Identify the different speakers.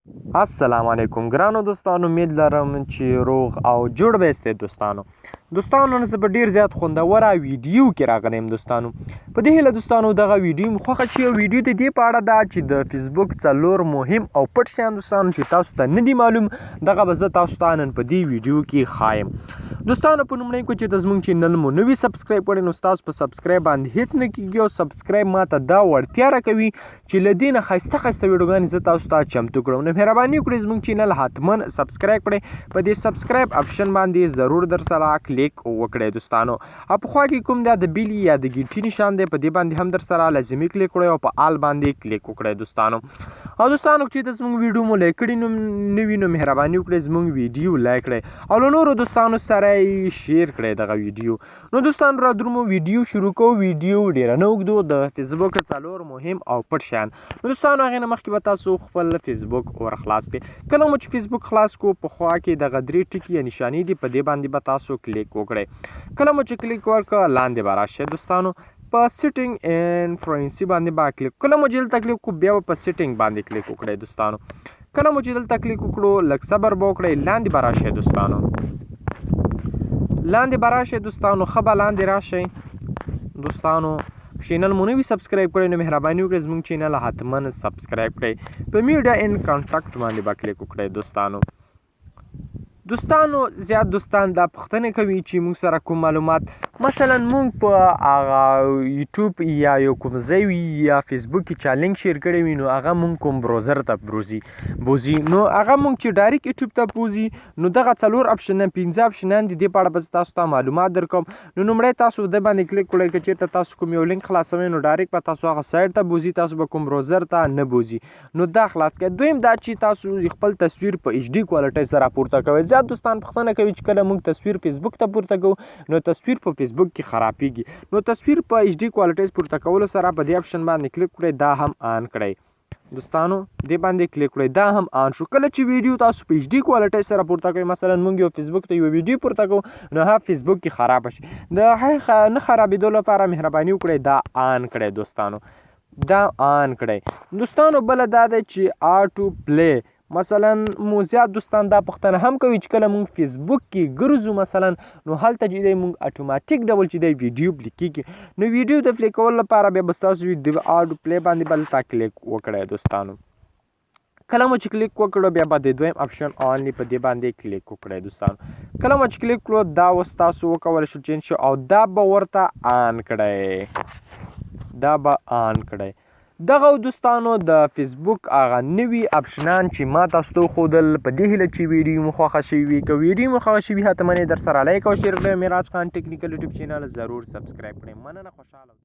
Speaker 1: السلام علیکم ګرانو دوستانو، امید لرم چې روغ او جوړ به یاستئ. دوستانو نن زه په ډیر زیات خوندوره ویډیو کې راغلی یم. دوستانو، په دې هیله دوستانو دغه ویډیو مو خوښه شي، او ویډیو د دې په اړه ده چې د فیسبوک 4 مهم او پټ شیان دوستانو چې تاسو ته نه دي معلوم، دغه به زه تاسو ته نن په دې ویډیو کې ښایم. دوستانو، په لومړۍ کې چې زموږ چینل مو نه وي subscribe کړی، نو ستاسو په subscribe باندې هیڅ نه کیږي، او subscribe ماته دا وړتیا راکوي چې له دې نه ښایسته ښایسته ویډیوګانې زه تاسو ته چمتو کړم. نو مهرباني وکړئ زموږ چینل حتما subscribe کړئ، په دې subscribe option باندې ضرور در سره کلیک وکړئ دوستانو. او په خوا کې کوم دا د bell یا د ګیټي نشان دی، په دې باندې هم در سره لازمي کلیک کړئ او په all باندې کلیک وکړئ دوستانو. او دوستانو، چې زموږ ویډیو مو like کړي نو نه وي، نو مهرباني وکړئ زموږ ویډیو like کړئ او له نورو دوستانو سره یې share کړئ دغه ویډیو. نو دوستانو، را درومو، ویډیو شروع کوو، ویډیو ډیره نه اوږدو. د فیسبوک 4 مهم او پټ شیان. نو دوستانو، هغې نه مخکې به تاسو خپل فیسبوک ور خلاص کړئ. کله مو چې فیسبوک خلاص کو، په خوا کې دغه 3 ټکي یا نشانې دي، په دې باندې به تاسو کلیک وکړئ. کله مو چې کلیک ورکړ، لاندې به راشئ دوستانو، په setting and privacy باندې به کلیک. کله مو چې دلته کلیک وکړو، بیا به په setting باندې کلیک وکړئ دوستانو. کله مو چې دلته کلیک وکړو، لږ صبر به وکړئ، لاندې به راشئ دوستانو، لاندې به راشئ دوستانو، ښه به لاندې راشئ دوستانو. چینل مو نه وي subscribe کړی، نو مهرباني وکړئ زموږ چینل حتما subscribe کړئ. په media and contact باندې به کلیک وکړئ دوستانو. دوستانو، زیات دوستان دا پوښتنه کوي چې موږ سره کوم معلومات، مثلا موږ په هغه یوټیوب یا یو کوم ځای وي یا فیسبوک کې چا لینک share کړی وي، نو هغه موږ کوم browser ته بوزي، نو هغه موږ چې direct یوټیوب ته بوزي. نو دغه 4 option، 5 آپشنان دي، دې په اړه به زه تاسو ته معلومات درکوم. نو لومړی تاسو د باندې کلیک کړئ. که چېرته تاسو کوم یو لینک خلاصوئ، نو direct به تاسو هغه سایت ته بوزي، تاسو به کوم browser ته نه بوزي، نو دا خلاص کړئ. دویم دا چې تاسو خپل تصویر په HD quality سره پورته کوئ. زیات دوستان پوښتنه کوي چې کله موږ تصویر فیسبوک ته پورته کوو، نو تصویر په فیسبوک کې خرابېږي. نو تصویر په HD quality پورته کولو سره په دې option باندې کلیک کړئ، دا هم on کړئ دوستانو. دې باندې کلیک کړئ، دا هم on شو. کله چې ویډیو تاسو په HD quality سره پورته کوئ، مثلا موږ یو فیسبوک ته یو ویډیو پورته کوو، نو هغه فیسبوک کې خراب شي. د هغه نه خرابېدو لپاره مهرباني وکړئ دا on کړئ دوستانو، دا on کړئ دوستانو. بله دا ده چې auto play، مثلا مو زیات دوستان دا پوښتنه هم کوي چې کله موږ فیسبوک کې ګرځو مثلا، نو هلته چې دی موږ اتوماتیک ډول چې دی ویډیو play کېږي. نو ویډیو د play کولو لپاره بیا به ستاسو د auto play باندې بل ته کلیک وکړئ دوستانو. کله مو چې کلیک وکړو، بیا به د دویم option only په دې باندې کلیک وکړئ دوستانو. کله مو چې کلیک کړو، دا اوس تاسو وکولی شو change شو، او دا به ورته on کړئ، دا به on کړئ. دغه دوستانو د فیسبوک هغه نوي آپشنان چې ما تاسو ته وښودل. په دې هیله چې ویډیو مو خوښه شوې وي. که ویډیو مو خوښه شوي، حتما یې در سره like او share کړئ. میراج خان ټیکنیکل یوټیوب چینل ضرور subscribe کړئ. مننه، خوشحاله.